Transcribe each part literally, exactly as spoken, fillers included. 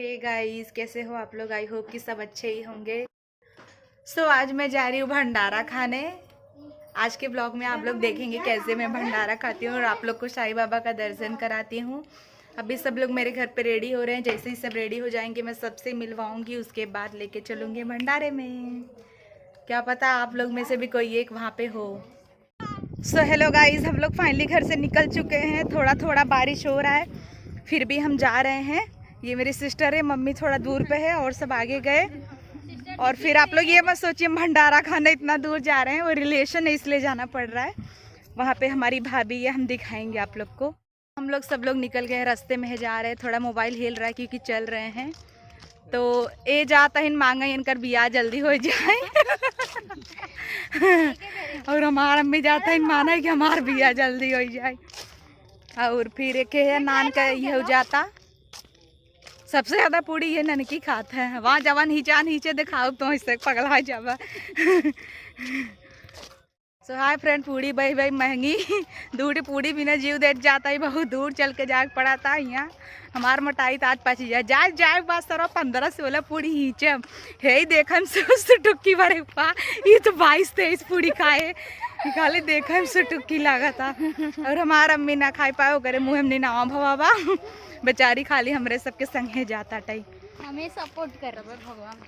हे गाइस, कैसे हो आप लोग? आई होप कि सब अच्छे ही होंगे। सो आज मैं जा रही हूँ भंडारा खाने। आज के ब्लॉग में आप लोग देखेंगे कैसे मैं भंडारा खाती हूँ और आप लोग को साईं बाबा का दर्शन कराती हूँ। अभी सब लोग मेरे घर पे रेडी हो रहे हैं। जैसे ही सब रेडी हो जाएंगे, मैं सबसे मिलवाऊंगी, उसके बाद लेके चलूंगी भंडारे में। क्या पता आप लोग में से भी कोई एक वहाँ पे हो। सो हेलो गाइस, हम लोग फाइनली घर से निकल चुके हैं। थोड़ा थोड़ा बारिश हो रहा है, फिर भी हम जा रहे हैं। ये मेरी सिस्टर है, मम्मी थोड़ा दूर पे है और सब आगे गए। और फिर आप लोग ये मत सोचिए हम भंडारा खाने इतना दूर जा रहे हैं, वो रिलेशन है इसलिए जाना पड़ रहा है। वहाँ पे हमारी भाभी है, हम दिखाएंगे आप लोग को। हम लोग सब लोग निकल गए, रास्ते में है, जा रहे हैं। थोड़ा मोबाइल हिल रहा है क्योंकि चल रहे हैं। तो ए जाता है मांगा इनकर बियाह जल्दी हो जाए। और हमार अम्मी जाता है माना है कि हमार बियाह जल्दी हो जाए। और फिर एक है नान का ये हो जाता, सबसे ज्यादा पूड़ी ये ननकी खात है। वहाँ जवन हिचान हिचे दिखाओ तो इससे पगला जावा। सो हाय फ्रेंड, पूड़ी बई बई महंगी। दू ठी पूड़ी बिना जीव देत जाता है, बहुत दूर चल के जाए के पड़ा था। यहाँ हमार मोटाई तो आज पच जाए, जाए जाए बात सरो पन्द्रह सोलह पूड़ी हिचे। हे ही देखन से उस टुक्की भरे पा, ये तो बाईस तेईस पूड़ी खाए। ये खाली देखन से टुक्की लागा था। और हमार अम्मी ना खाई पाए, ओकरे मुँह में नावा भवा बा। बेचारी खाली हमरे सबके संगे जाता टाई। हमें सपोर्ट कर।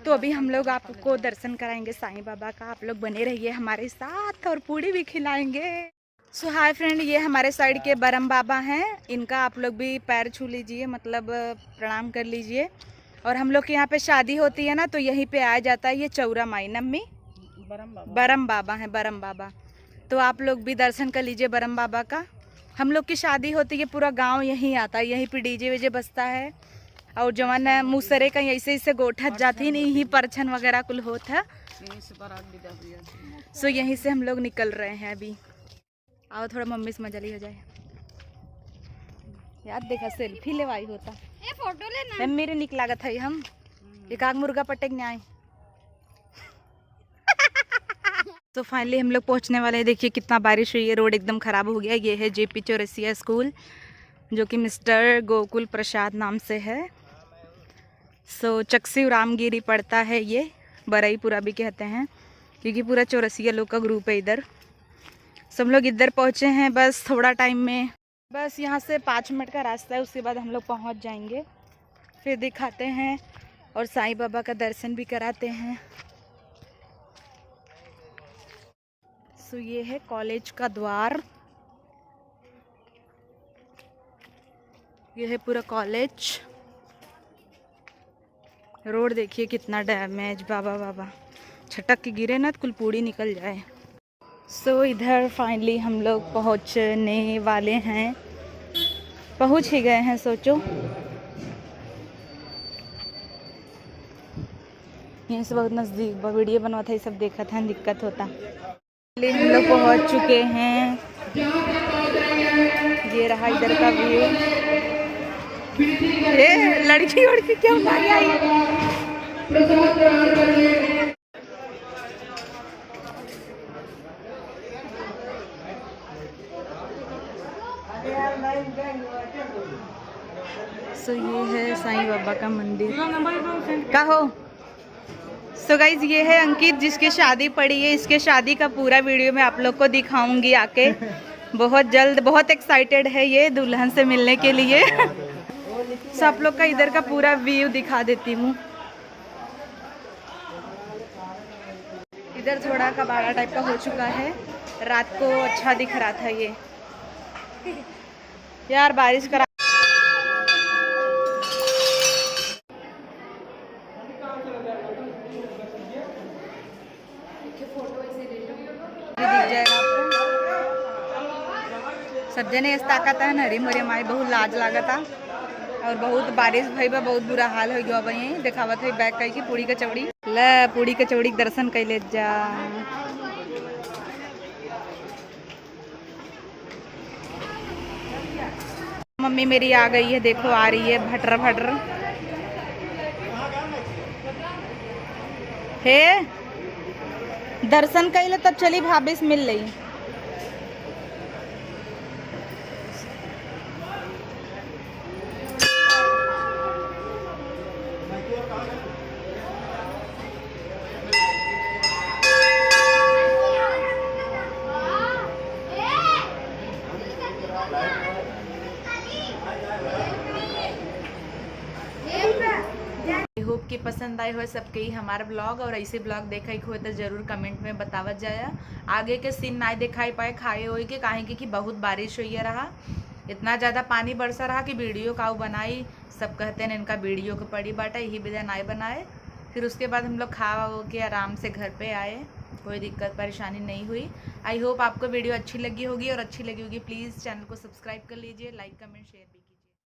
तो अभी हम लोग आपको दर्शन कराएंगे साईं बाबा का, आप लोग बने रहिए हमारे साथ और पूड़ी भी खिलाएंगे। सो हाय फ्रेंड, ये हमारे साइड के बरम बाबा हैं, इनका आप लोग भी पैर छू लीजिए, मतलब प्रणाम कर लीजिए। और हम लोग के यहाँ पे शादी होती है ना, तो यहीं पे आया जाता है ये चौरा माई नम्मी, बरम बाबा। बरम बाबा हैं, बरम बाबा। तो आप लोग भी दर्शन कर लीजिए बरम बाबा का। हम लोग की शादी होती है, पूरा गांव यहीं आता है, यहीं पे डीजे वीजे बजता है। और जवन मुसरे का ऐसे ऐसे गोठत जाती है, यहीं परछन वगैरह कुल होत है। यहीं से बारात विदा हुई है। सो यहीं से हम लोग निकल रहे हैं अभी। आओ थोड़ा मम्मी से मजा ली हो जाए। यार देखा सेल्फी लेवाई होता। ए, फोटो लेना। ए, मेरे निक लागत है हम। एक आग मुर्गा पटेक न्याय। तो फाइनली हम लोग पहुंचने वाले हैं। देखिए कितना बारिश हुई है, रोड एकदम ख़राब हो गया। ये है जेपी चौरसिया स्कूल, जो कि मिस्टर गोकुल प्रसाद नाम से है। सो चकसी रामगिरी पड़ता है ये, बरईपुरा भी कहते हैं, क्योंकि पूरा चौरसिया लोग का ग्रुप है इधर। सो हम लोग इधर पहुँचे हैं बस थोड़ा टाइम में, बस यहाँ से पाँच मिनट का रास्ता है, उसके बाद हम लोग पहुँच जाएंगे। फिर दिखाते हैं और साईं बाबा का दर्शन भी कराते हैं। सो ये है कॉलेज का द्वार, ये है पूरा कॉलेज। रोड देखिए कितना डैमेज, बाबा बाबा, छटक के गिरे ना तो कुल पूड़ी निकल जाए। सो इधर फाइनली हम लोग पहुँचने वाले हैं, पहुँच ही गए हैं। सोचो यहीं से बहुत नज़दीक बा, वीडियो बनवा था, ये सब देखा था, दिक्कत होता। फाइनली हम लोग पहुँच चुके हैं, ये रहा इधर का व्यू। ए लड़की वड़की क्यों भाग आई? सो ये है साईं बाबा का मंदिर। का हो? सो गाइज, ये है अंकित जिसकी शादी पड़ी है। इसके शादी का पूरा वीडियो मैं आप लोग को दिखाऊंगी आके। बहुत जल्द, बहुत एक्साइटेड है ये दुल्हन से मिलने के लिए। सो आप लोग का इधर का पूरा व्यू दिखा देती हूँ। इधर थोड़ा कबाड़ा टाइप का हो चुका है, रात को अच्छा दिख रहा था ये। यार बारिश करा। दिख जाएगा आपको। सब जने ऐसे ताकत है, हरी मोरी माई, बहुत लाज लागता। और बहुत बारिश भई बा, बहुत बुरा हाल हो गया बा। यहीं देखावत है बैग कई की पूड़ी कचौड़ी। ले पूड़ी कचौड़ी के दर्शन कैले जा। मम्मी मेरी आ गई है, देखो आ रही है भटर भटर। हे दर्शन कैले तब चली भाभी से मिल लई। I hope कि पसंद आए होए सबके ही हमार vlog, और ऐसे vlog देखे के होए तो जरूर comment में बतावत जाया। आगे के scene नाय दिखाई पाए खाए होए के, काहे कि, कि बहुत बारिश हुई रहा, इतना ज़्यादा पानी बरसा रहा कि video काऊ बनाई। सब कहते हैं इनका video के पड़ी बाटा, यही विदा नाय बनाए। फिर उसके बाद हम लोग खा वा के आराम से घर पे आए, कोई दिक्कत परेशानी नहीं हुई। I hope आपको video अच्छी लगी होगी, और अच्छी लगी होगी please channel को subscribe कर लीजिए, like comment share भी।